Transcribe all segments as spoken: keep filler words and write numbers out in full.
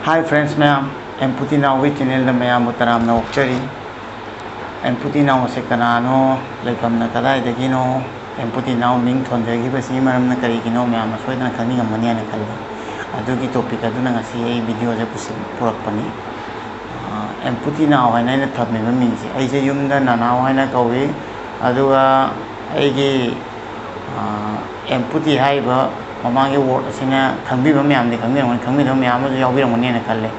Hi friends ꯃꯌꯥꯝ, ꯑꯦꯝꯄꯨꯇꯤ ꯅꯥꯎꯒꯤ ꯆꯦꯅꯦꯜꯗ ꯃꯌꯥꯝꯕꯨ ꯇꯔꯥꯝꯅ ꯑꯣꯛꯆꯔꯤ꯫ ꯑꯦꯝꯄꯨꯇꯤ ꯅꯥꯎ ꯑꯁꯦ ꯀꯅꯥꯅꯣ, ꯂꯩꯐꯝꯅ ꯀꯗꯥꯏꯗꯒꯤꯅꯣ, ꯑꯦꯝꯄꯨꯇꯤ ꯅꯥꯎ ꯃꯤꯡ ꯊꯣꯟꯖꯈꯤꯕꯁꯤꯒꯤ ꯃꯔꯝꯅ ꯀꯔꯤꯒꯤꯅꯣ ꯃꯌꯥꯝꯅ ꯁꯣꯏꯗꯅ ꯈꯪꯅꯤꯡꯉꯝꯒꯅꯤ ꯍꯥꯏꯅ ꯈꯜꯂꯤ꯫ ꯑꯗꯨꯒꯤ ꯇꯣꯄꯤꯛ ꯑꯗꯨꯅ ꯉꯁꯤ ꯑꯩ ꯚꯤꯗꯤꯑꯣꯁꯦ ꯄꯨꯁꯤꯜ-, ꯄꯨꯔꯛꯄꯅꯤ꯫ ꯑꯦꯝꯄꯨꯇꯤ ꯅꯥꯎ ꯍꯥꯏꯅ ꯑꯩꯅ ꯊꯝꯃꯤꯕ ꯃꯤꯡꯁꯦ ꯑꯩꯁꯦ ꯌꯨꯝꯗ ꯅꯅꯥꯎ ꯍꯥꯏꯅ ꯀꯧꯏ꯫ ꯑꯗꯨꯒ ꯑꯩꯒꯤ ꯑꯦꯝꯄꯨꯇꯤ ꯍꯥꯏꯔꯤꯕ ꯃꯃꯥꯡꯒꯤ ꯋꯥꯔꯗ ꯑꯁꯤꯅ ꯈꯪꯕꯤꯕ ꯃꯌꯥꯝꯗꯤ ꯈꯪꯕꯤꯔꯝꯒꯅꯤ, ꯈꯪꯕꯤꯗꯕ ꯃꯌꯥꯝ ꯑꯃꯁꯨ ꯌꯥꯎꯕꯤꯔꯝꯒꯅꯦꯅ ꯈꯜꯂꯦ꯫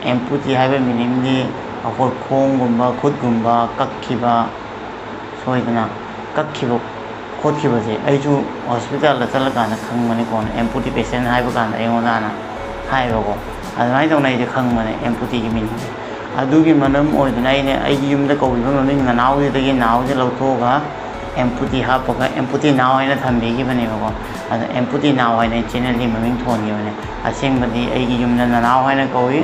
ꯑꯦꯝꯄꯨꯇꯤ ꯍꯥꯏꯕ ꯃꯤꯅꯤꯡꯗꯤ ꯑꯩꯈꯣꯏ ꯈꯣꯡꯒꯨꯝꯕ ꯈꯨꯠꯀꯨꯝꯕ ꯀꯛꯈꯤꯕ, ꯁꯣꯏꯗꯅ ꯀꯛꯈꯤꯕ ꯈꯣꯠꯈꯤꯕꯁꯦ ꯑꯩꯁꯨ ꯍꯣꯁꯄꯤꯇꯥꯜꯗ ꯆꯠꯂꯀꯥꯟꯗ ꯈꯪꯕꯅꯤꯀꯣ꯫ ꯑꯦꯝꯄꯨꯇꯤ ꯄꯦꯁꯦꯟ ꯍꯥꯏꯕ ꯀꯥꯟꯗ ꯑꯩꯉꯣꯟꯗ ꯍꯥꯟꯅ ꯍꯥꯏꯌꯦꯕꯀꯣ꯫ ꯑꯗꯨꯃꯥꯏꯅ ꯇꯧꯅ ꯑꯩꯁꯦ ꯈꯪꯕꯅꯦ ꯑꯦꯝꯄꯨꯇꯤꯒꯤ ꯃꯤꯅꯤꯡꯁꯦ꯫ ꯑꯗꯨꯒꯤ ꯃꯔꯝ ꯑꯣꯏꯗꯨꯅ ꯑꯩꯅ ꯑꯩꯒꯤ ꯌꯨꯝꯗ ꯀꯧꯕꯤꯕ ꯃꯃꯤꯡ ꯅꯅꯥꯎꯁꯤꯗꯒꯤ ꯅꯥꯎꯁꯦ ꯂꯧꯊꯣꯛꯑꯒ ꯑꯦꯝꯄꯨꯇꯤ ꯍꯥꯞꯄꯒ ꯑꯦꯝꯄꯨꯇꯤ ꯅꯥꯎ ꯍꯥꯏꯅ ꯊꯝꯕꯤꯈꯤꯕꯅꯦꯕꯀꯣ꯫ ꯑꯗ ꯑꯦꯝꯄꯨꯇꯤ ꯅꯥꯎ ꯍꯥꯏꯅ ꯆꯦꯅꯦꯜꯒꯤ ꯃꯃꯤꯡ ꯊꯣꯟꯈꯤꯕꯅꯦ꯫ ꯑꯁꯦꯡꯕꯗꯤ ꯑꯩꯒꯤ ꯌꯨꯝꯗ ꯅꯅꯥꯎ ꯍꯥꯏꯅ ꯀꯧꯏ,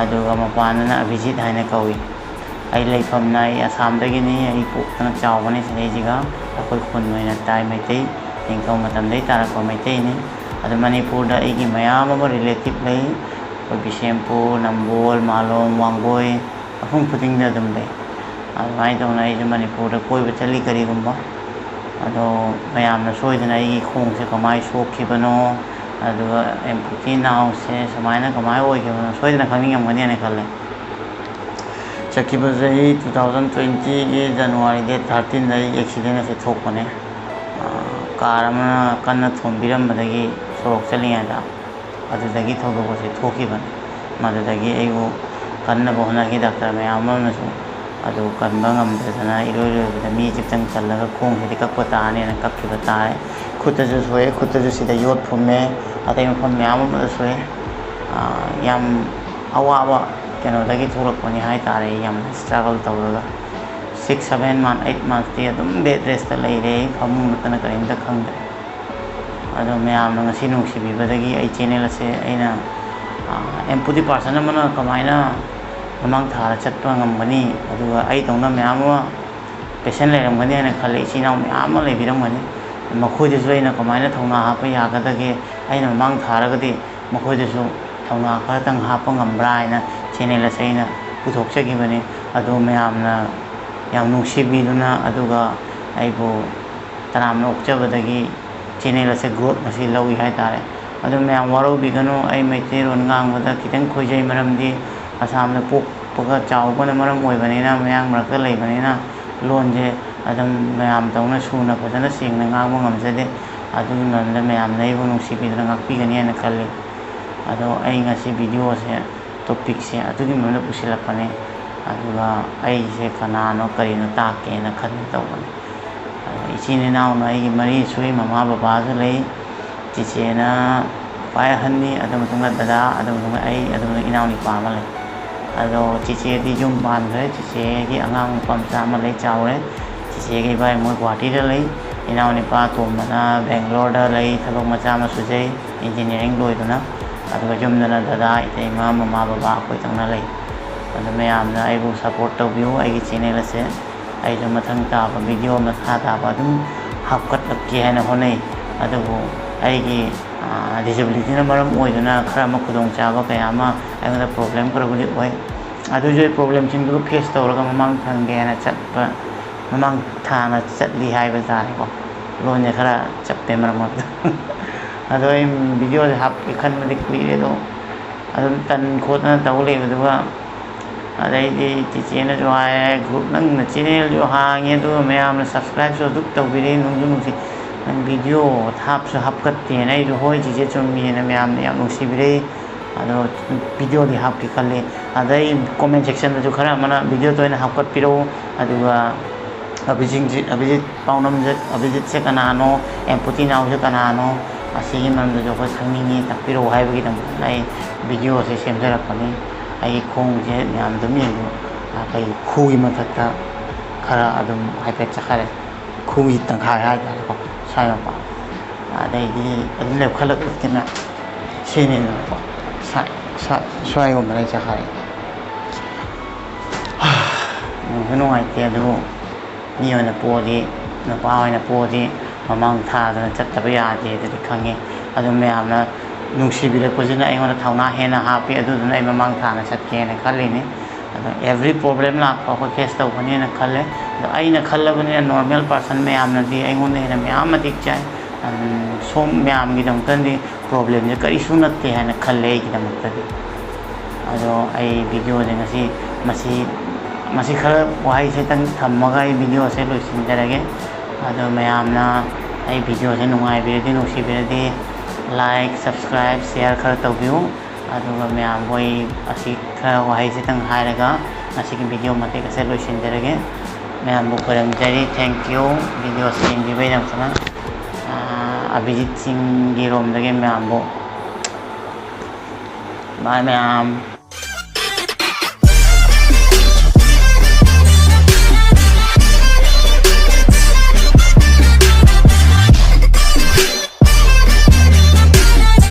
ꯑꯗꯨꯒ ꯃꯄꯥꯟꯗꯅ ꯑꯚꯤꯖꯤꯠ ꯍꯥꯏꯅ ꯀꯧꯏ꯫ ꯑꯩ ꯂꯩꯐꯝꯅ ꯑꯩ ꯑꯁꯥꯝꯗꯒꯤꯅꯤ꯫ ꯑꯩ ꯄꯣꯛꯇꯅ ꯆꯥꯎꯕꯅꯤ ꯁꯤꯗꯩꯁꯤꯒ꯫ ꯑꯩꯈꯣꯏ ꯈꯨꯟ ꯑꯣꯏꯅ ꯇꯥꯏ ꯃꯩꯇꯩ꯫ ꯅꯤꯡꯊꯧ ꯃꯇꯝꯗꯒꯤ ꯇꯥꯔꯛꯄ ꯃꯩꯇꯩꯅꯤ꯫ ꯑꯗꯣ ꯃꯅꯤꯄꯨꯔꯗ ꯑꯩꯒꯤ ꯃꯌꯥꯝ ꯑꯃ ꯔꯤꯂꯦꯇꯤꯚ ꯂꯩ꯫ ꯑꯩꯈꯣꯏ ꯕꯤꯁꯦꯝꯄꯨꯔ, ꯅꯝꯕꯣꯜ, ꯃꯥꯂꯣꯝ, ꯋꯥꯡꯒꯣꯏ, ꯃꯐꯝ ꯈꯨꯗꯤꯡꯗ ꯑꯗꯨꯝ ꯂꯩ꯫ ꯑꯗꯨꯃꯥꯏꯅ ꯇꯧꯅ ꯑꯩꯁꯨ ꯃꯅꯤꯄꯨꯔꯗ ꯀꯣꯏꯕ ꯆꯠꯂꯤ ꯀꯔꯤꯒꯨꯝꯕ꯫ ꯑꯗꯣ ꯃꯌꯥꯝꯅ ꯁꯣꯏꯗꯅ ꯑꯩꯒꯤ ꯈꯣꯡꯁꯦ ꯀꯃꯥꯏꯅ ꯁꯣꯛꯈꯤꯕꯅꯣ, ꯑꯗꯨꯒ ꯑꯦꯝꯄꯨꯇꯤ ꯅꯥꯎꯁꯦ ꯁꯨꯃꯥꯏꯅ ꯀꯃꯥꯏꯅ ꯑꯣꯏꯈꯤꯕꯅꯣ ꯁꯣꯏꯗꯅ ꯈꯪꯅꯤꯡꯉꯝꯒꯅꯦꯅ ꯈꯜꯂꯦ꯫ ꯆꯠꯈꯤꯕ ꯆꯍꯤ two thousand twenty ꯒꯤ January date thirteen ꯗ ꯑꯩ ꯑꯦꯛꯁꯤꯗꯦꯟ ꯑꯁꯤ ꯊꯣꯛꯄꯅꯦ꯫ ꯑꯥ, ꯀꯥꯔ ꯑꯃꯅ ꯀꯟꯅ ꯊꯣꯝꯕꯤꯔꯝꯕꯗꯒꯤ ꯁꯣꯔꯣꯛ ꯆꯠꯂꯤꯉꯩꯗ ꯑꯗꯨꯗꯒꯤ ꯊꯧꯗꯣꯛ ꯑꯁꯤ ꯊꯣꯛꯈꯤꯕꯅꯤ꯫ ꯃꯗꯨꯗꯒꯤ ꯑꯩꯕꯨ ꯀꯟꯅꯕ ꯍꯣꯠꯅꯈꯤ ꯗꯥꯛꯇꯔ ꯃꯌꯥꯝ ꯑꯃꯅꯁꯨ꯫ ꯑꯗꯨ ꯀꯟꯕ ꯉꯝꯗꯗꯅ ꯏꯔꯣꯏ ꯂꯣꯏꯕꯗ ꯃꯤ ꯈꯤꯇꯪ ꯀꯜꯂꯒ ꯈꯣꯡꯁꯤꯗꯤ ꯀꯛꯄ ꯇꯥꯔꯅꯤꯅ ꯀꯛꯈꯤꯕ ꯇꯥꯔꯦ꯫ ꯈꯨꯠꯇꯁꯨ ꯁꯣꯛꯑꯦ, ꯈꯨꯠꯇꯁꯨ ꯁꯤꯗ ꯌꯣꯠ ꯐꯨꯝꯃꯦ, ꯑꯇꯩ ꯃꯐꯝ ꯃꯌꯥꯝ ꯑꯃꯗ ꯁꯣꯛꯑꯦ꯫ ꯑꯥ, ꯌꯥꯝ ꯑꯋꯥꯕ ꯀꯩꯅꯣꯗꯒꯤ ꯊꯣꯛꯂꯛꯄꯅꯤ ꯍꯥꯏ ꯇꯥꯔꯦ, ꯌꯥꯝ ꯁ꯭ꯇ꯭ꯔꯒꯜ ꯇꯧꯔꯒ꯫ Six seven month, eight months T ꯑꯗꯨꯝ ꯕꯦꯗ ꯔꯦꯁꯇ ꯂꯩꯔꯦ, ꯐꯃꯨꯡ ꯅꯠꯇꯅ ꯀꯔꯤꯝꯇ ꯈꯪꯗ꯭ꯔꯦ꯫ ꯑꯗꯣ ꯃꯌꯥꯝꯅ ꯉꯁꯤ ꯅꯨꯡꯁꯤꯕꯤꯕꯗꯒꯤ ꯑꯩ ꯆꯦꯅꯦꯜ ꯑꯁꯦ ꯑꯩꯅ, ꯑꯥ, ꯑꯦꯝꯄꯨꯇꯤ ꯄꯥꯔꯁꯟ ꯑꯃꯅ ꯀꯃꯥꯏꯅ ꯃꯃꯥꯡ ꯊꯥꯔ ꯆꯠꯄ ꯉꯝꯒꯅꯤ, ꯑꯗꯨꯒ ꯑꯩꯗꯧꯅ ꯃꯌꯥꯝ ꯑꯃ ꯄꯦꯁꯦꯟ ꯂꯩꯔꯝꯒꯅꯤ ꯍꯥꯏꯅ ꯈꯜꯂꯦ, ꯏꯆꯤꯟ ꯏꯅꯥꯎ ꯃꯌꯥꯝ ꯑꯃ ꯂꯩꯕꯤꯔꯝꯒꯅꯤ꯫ ꯃꯈꯣꯏꯗꯁꯨ ꯑꯩꯅ ꯀꯃꯥꯏꯅ ꯊꯧꯅꯥ ꯍꯥꯞꯄ ꯌꯥꯒꯗꯒꯦ, ꯑꯩꯅ ꯃꯃꯥꯡ ꯊꯥꯔꯒꯗꯤ ꯃꯈꯣꯏꯗꯁꯨ ꯊꯧꯅꯥ ꯈꯔꯇꯪ ꯍꯥꯞꯄ ꯉꯝꯕ꯭ꯔꯥ ꯍꯥꯏꯅ ꯆꯦꯅꯦꯜ ꯑꯁꯦ ꯑꯩꯅ ꯄꯨꯊꯣꯛꯆꯈꯤꯕꯅꯤ꯫ ꯑꯗꯣ ꯃꯌꯥꯝꯅ ꯌꯥꯝ ꯅꯨꯡꯁꯤꯕꯤꯗꯨꯅ, ꯑꯗꯨꯒ ꯑꯩꯕꯨ ꯇꯔꯥꯝꯅ ꯑꯣꯛꯆꯕꯗꯒꯤ ꯆꯦꯅꯦꯜ ꯑꯁꯦ ꯒ꯭ꯔꯣꯠ ꯉꯁꯤ ꯂꯧꯏ ꯍꯥꯏꯇꯥꯔꯦ꯫ ꯑꯗꯨ ꯃꯌꯥꯝ ꯋꯥꯔꯧꯕꯤꯒꯅꯨ, ꯑꯩ ꯃꯩꯇꯩꯂꯣꯟ ꯉꯥꯡꯕꯗ ꯈꯤꯇꯪ ꯈꯣꯏꯖꯩ, ꯃꯔꯝꯗꯤ ꯑꯁꯥꯝꯗ ꯄꯣꯛꯄꯒ ꯆꯥꯎꯕꯅ ꯃꯔꯝ ꯑꯣꯏꯕꯅꯤꯅ, ꯃꯌꯥꯡ ꯃꯔꯛꯇ ꯂꯩꯕꯅꯤꯅ ꯂꯣꯟꯁꯦ ꯑꯗꯨꯝ ꯃꯌꯥꯝꯗꯧꯅ ꯁꯨꯅ ꯐꯖꯅ ꯁꯦꯡꯅ ꯉꯥꯡꯕ ꯉꯝꯖꯗꯦ꯫ ꯑꯗꯨꯒꯤ ꯃꯔꯝꯗ ꯃꯌꯥꯝꯅ ꯑꯩꯕꯨ ꯅꯨꯡꯁꯤꯕꯤꯗꯨꯅ ꯉꯥꯛꯄꯤꯒꯅꯤ ꯍꯥꯏꯅ ꯈꯜꯂꯤ꯫ ꯑꯗꯣ ꯑꯩ ꯉꯁꯤ ꯚꯤꯗꯤꯑꯣꯁꯦ, ꯇꯣꯄꯤꯛꯁꯦ ꯑꯗꯨꯒꯤ ꯃꯔꯝꯗ ꯄꯨꯁꯤꯜꯂꯛꯄꯅꯦ꯫ ꯑꯗꯨꯒ ꯑꯩꯁꯦ ꯀꯅꯥꯅꯣ ꯀꯔꯤꯅꯣ ꯇꯥꯛꯀꯦꯅ ꯈꯟꯒꯦ ꯇꯧꯕꯅꯦ꯫ ꯑꯗꯣ ꯏꯆꯤꯟ ꯏꯅꯥꯎꯅ ꯑꯩꯒꯤ ꯃꯔꯤ ꯁꯨꯏ, ꯃꯃꯥ ꯕꯕꯥꯁꯨ ꯂꯩ꯫ ꯆꯤꯆꯦꯅ ꯈ꯭ꯋꯥꯏ ꯑꯍꯟꯅꯤ, ꯑꯗꯨ ꯃꯇꯨꯡꯗ ꯗꯗꯥ, ꯑꯗꯨ ꯃꯇꯨꯡꯗ ꯑꯩ, ꯑꯗꯨ ꯃꯇꯨꯡꯗ ꯏꯅꯥꯎꯅꯨꯄꯥ ꯑꯃ ꯂꯩ꯫ ꯑꯗꯣ ꯆꯤꯆꯦꯗꯤ ꯌꯨꯝ ꯄꯥꯟꯈ꯭ꯔꯦ꯫ ꯆꯤꯆꯦꯒꯤ ꯑꯉꯥꯡ ꯅꯨꯄꯥ ꯃꯆꯥ ꯑꯃ ꯂꯩ, ꯆꯥꯎꯔꯦ꯫ ꯆꯤꯆꯦꯒ ꯏꯕꯥꯏ ꯃꯣꯏ ꯒꯨꯍꯥꯇꯤꯗ ꯂꯩ꯫ ꯏꯅꯥꯎꯅꯨꯄꯥ ꯑꯇꯣꯝꯕꯅ ꯕꯦꯡꯒ꯭ꯂꯣꯔꯗ ꯂꯩ, ꯊꯕꯛ ꯃꯆꯥ ꯑꯃ ꯁꯨꯖꯩ, ꯏꯟꯖꯤꯅꯤꯌꯥꯔꯤꯡ ꯂꯣꯏꯗꯨꯅ꯫ ꯑꯗꯨꯒ ꯌꯨꯝꯗꯅ ꯗꯗꯥ, ꯏꯇꯩꯃ, ꯃꯃꯥ, ꯕꯕꯥ ꯑꯩꯈꯣꯏ ꯇꯪꯅ ꯂꯩ꯫ ꯑꯗꯨ ꯃꯌꯥꯝꯅ ꯑꯩꯕꯨ ꯁꯞꯄꯣꯔꯠ ꯇꯧꯕꯤꯌꯨ꯫ ꯑꯩꯒꯤ ꯆꯦꯅꯦꯜ ꯑꯁꯦ ꯑꯩꯁꯨ ꯃꯊꯪ ꯇꯥꯕ ꯚꯤꯗꯤꯑꯣ ꯃꯈꯥ ꯇꯥꯕ ꯑꯗꯨꯝ ꯍꯥꯞꯀꯠꯂꯛꯀꯦ ꯍꯥꯏꯅ ꯍꯣꯠꯅꯩ꯫ ꯑꯗꯨꯕꯨ ꯑꯩꯒꯤ, ꯑꯥ, ꯗꯤꯁꯦꯕꯤꯂꯤꯇꯤꯅ ꯃꯔꯝ ꯑꯣꯏꯗꯨꯅ ꯈꯔ ꯑꯃ ꯈꯨꯗꯣꯡꯆꯥꯕ ꯀꯌꯥ ꯑꯃ ꯑꯩꯉꯣꯟꯗ ꯄ꯭ꯔꯣꯕ꯭ꯂꯦꯝ ꯈꯔꯕꯨꯗꯤ ꯑꯣꯏ꯫ ꯑꯗꯨꯁꯨ ꯑꯩ ꯄ꯭ꯔꯣꯕ꯭ꯂꯦꯝꯁꯤꯡꯗꯨꯒ ꯐꯦꯁ ꯇꯧꯔꯒ ꯃꯃꯥꯡ ꯊꯪꯒꯦ ꯍꯥꯏꯅ ꯆꯠꯄ, ꯃꯃꯥꯡ ꯊꯥꯅ ꯆꯠꯂꯤ ꯍꯥꯏꯕ ꯇꯥꯔꯦꯀꯣ꯫ ꯂꯣꯟꯁꯦ ꯈꯔ ꯆꯞꯄꯦ ꯃꯔꯛ ꯃꯔꯛꯇ꯫ ꯑꯗꯣ ꯑꯩ ꯚꯤꯗꯤꯑꯣꯁꯦ ꯍꯥꯞꯀꯦ ꯈꯟꯕꯗꯤ ꯀꯨꯏꯔꯦ, ꯑꯗꯣ ꯑꯗꯨꯝ ꯇꯟ ꯈꯣꯠꯇꯅ ꯇꯧ ꯂꯩꯕꯗꯨꯒ, ꯑꯗꯩꯗꯤ ꯆꯤꯆꯦꯅꯁꯨ ꯍꯥꯏꯔꯦ, "ꯒ꯭ꯔꯨꯞ ꯅꯪꯅ ꯆꯦꯅꯦꯜꯁꯨ ꯍꯥꯡꯉꯦ, ꯑꯗꯨꯒ ꯃꯌꯥꯝꯅ ꯁꯕꯁꯀ꯭ꯔꯥꯏꯕꯁꯨ ꯑꯗꯨꯛ ꯇꯧꯕꯤꯔꯦ, ꯅꯨꯡꯁꯨ ꯅꯨꯡꯁꯤ, ꯅꯪ ꯚꯤꯗꯤꯑꯣ ꯍꯥꯞꯁꯨ ꯍꯥꯞꯀꯠꯇꯦꯅ", ꯑꯩꯁꯨ, "ꯍꯣꯏ ꯆꯤꯆꯦ, ꯆꯨꯝꯃꯤꯅ", ꯃꯌꯥꯝꯅ ꯌꯥꯝ ꯅꯨꯡꯁꯤꯕꯤꯔꯦ꯫ ꯑꯗꯣ ꯚꯤꯗꯤꯑꯣꯗꯤ ꯍꯥꯞꯀꯦ ꯈꯜꯂꯤ꯫ ꯑꯗꯩ ꯀꯣꯃꯦꯟ ꯁꯦꯛꯁꯟꯗꯁꯨ ꯈꯔ ꯑꯃꯅ ꯚꯤꯗꯤꯑꯣ ꯇꯣꯏꯅ ꯍꯥꯞꯀꯠꯄꯤꯔꯛꯎ, ꯑꯗꯨꯒ ꯑꯚꯤꯖꯤꯠꯁꯤ, ꯑꯚꯤꯖꯤꯠ ꯄꯥꯎꯅꯝꯁꯦ, ꯑꯚꯤꯖꯤꯠꯁꯦ ꯀꯅꯥꯅꯣ, ꯑꯦꯝꯄꯨꯇꯤ ꯅꯥꯎꯁꯦ ꯀꯅꯥꯅꯣ, ꯑꯁꯤꯒꯤ ꯃꯔꯝꯗꯁꯨ ꯑꯩꯈꯣꯏ ꯈꯪꯅꯤꯡꯉꯤ, ꯇꯥꯛꯄꯤꯔꯛꯎ ꯍꯥꯏꯕꯒꯤꯗꯃꯛꯇ ꯑꯩ ꯚꯤꯗꯤꯑꯣꯁꯦ ꯁꯦꯝꯖꯔꯛꯄꯅꯤ꯫ ꯑꯩꯒꯤ ꯈꯣꯡꯁꯦ ꯃꯌꯥꯝ ꯑꯗꯨꯝ ꯌꯦꯡꯕꯤꯌꯨ, ꯑꯩꯈꯣꯏ ꯈꯨꯒꯤ ꯃꯊꯛꯇ ꯈꯔ ꯑꯗꯨꯝ ꯍꯥꯏꯐꯦꯠ ꯆꯠꯈꯔꯦ, ꯈꯨꯒꯤ ꯇꯪꯈꯥꯏ ꯍꯥꯏꯇꯥꯔꯦꯀꯣ, ꯁ꯭ꯋꯥꯏ ꯃꯄꯥ꯫ ꯑꯗꯩꯗꯤ ꯑꯗꯨꯝ ꯂꯦꯞꯈꯠꯂꯛꯄꯁꯤꯅ ꯁꯤꯅꯤꯗꯅꯀꯣ, ꯁ꯭ꯋꯥꯏ, ꯁ꯭ꯋꯥꯏ, ꯁ꯭ꯋꯥꯏꯒꯨꯝꯕꯗ ꯆꯠꯈꯔꯦ꯫ ꯅꯨꯡꯁꯨ ꯅꯨꯡꯉꯥꯏꯇꯦ, ꯑꯗꯨꯕꯨ ꯃꯤ ꯑꯣꯏꯅ ꯄꯣꯛꯑꯗꯤ, ꯅꯨꯄꯥ ꯑꯣꯏꯅ ꯄꯣꯛꯑꯗꯤ ꯃꯃꯥꯡ ꯊꯥꯗꯅ ꯆꯠꯇꯕ ꯌꯥꯗꯦ ꯑꯗꯨꯗꯤ ꯈꯪꯉꯤ꯫ ꯑꯗꯨ ꯃꯌꯥꯝꯅ ꯅꯨꯡꯁꯤꯕꯤꯔꯛꯄꯁꯤꯅ ꯑꯩꯉꯣꯟꯗ ꯊꯧꯅꯥ ꯍꯦꯟꯅ ꯍꯥꯞꯄꯤ꯫ ꯑꯗꯨꯗꯨꯅ ꯑꯩ ꯃꯃꯥꯡ ꯊꯥꯅ ꯆꯠꯀꯦꯅ ꯈꯜꯂꯤꯅꯤ꯫ ꯑꯗꯣ every problem ꯂꯥꯛꯄ ꯑꯩꯈꯣꯏ face ꯇꯧꯒꯅꯤꯅ ꯈꯜꯂꯦ꯫ ꯑꯗꯣ ꯑꯩꯅ ꯈꯜꯂꯕꯅꯤꯅ normal person ꯃꯌꯥꯝꯅꯗꯤ ꯑꯩꯉꯣꯟꯗ ꯍꯦꯟꯅ ꯃꯌꯥꯝ ꯃꯇꯤꯛ ꯆꯥꯏ꯫ ꯑꯗꯨꯝ ꯁꯣꯝ ꯃꯌꯥꯝꯒꯤꯗꯃꯛꯇꯗꯤ problemꯁꯦ ꯀꯔꯤꯁꯨ ꯅꯠꯇꯦ ꯍꯥꯏꯅ ꯈꯜꯂꯦ ꯑꯩꯒꯤꯗꯃꯛꯇꯗꯤ꯫ ꯑꯗꯣ ꯑꯩ videoꯁꯦ ꯉꯁꯤ ꯃꯁꯤ ꯃꯁꯤ ꯈꯔ ꯋꯥꯍꯩꯁꯤꯇꯪ ꯊꯝꯃꯒ ꯑꯩ videoꯁꯦ ꯂꯣꯏꯁꯤꯟꯖꯔꯒꯦ꯫ ꯑꯗꯣ ꯃꯌꯥꯝꯅ ꯑꯩ videoꯁꯦ ꯅꯨꯡꯉꯥꯏꯕꯤꯔꯗꯤ, ꯅꯨꯡꯁꯤꯕꯤꯔꯗꯤ like, subscribe, share ꯈꯔ ꯇꯧꯕꯤꯌꯨ꯫ ꯑꯗꯨꯒ ꯃꯌꯥꯝꯕꯨ ꯑꯩ ꯑꯁꯤ ꯈꯔ ꯋꯥꯍꯩꯁꯤꯇꯪ ꯍꯥꯏꯔꯒ ꯉꯁꯤꯒꯤ video ꯃꯇꯦꯛ ꯑꯁꯦ ꯂꯣꯏꯁꯤꯟꯖꯔꯒꯦ꯫ ꯃꯌꯥꯝꯕꯨ ꯈꯣꯏꯔꯝꯖꯔꯤ꯫ Thank you꯫ Videoꯁꯤ ꯌꯦꯡꯕꯤꯕꯒꯤꯗꯃꯛꯇꯅ, ꯑꯥ, ꯑꯚꯤꯖꯤꯠ ꯁꯤꯡꯒꯤ ꯔꯣꯝꯗꯒꯤ ꯃꯌꯥꯝꯕꯨ bye ꯃꯌꯥꯝ꯫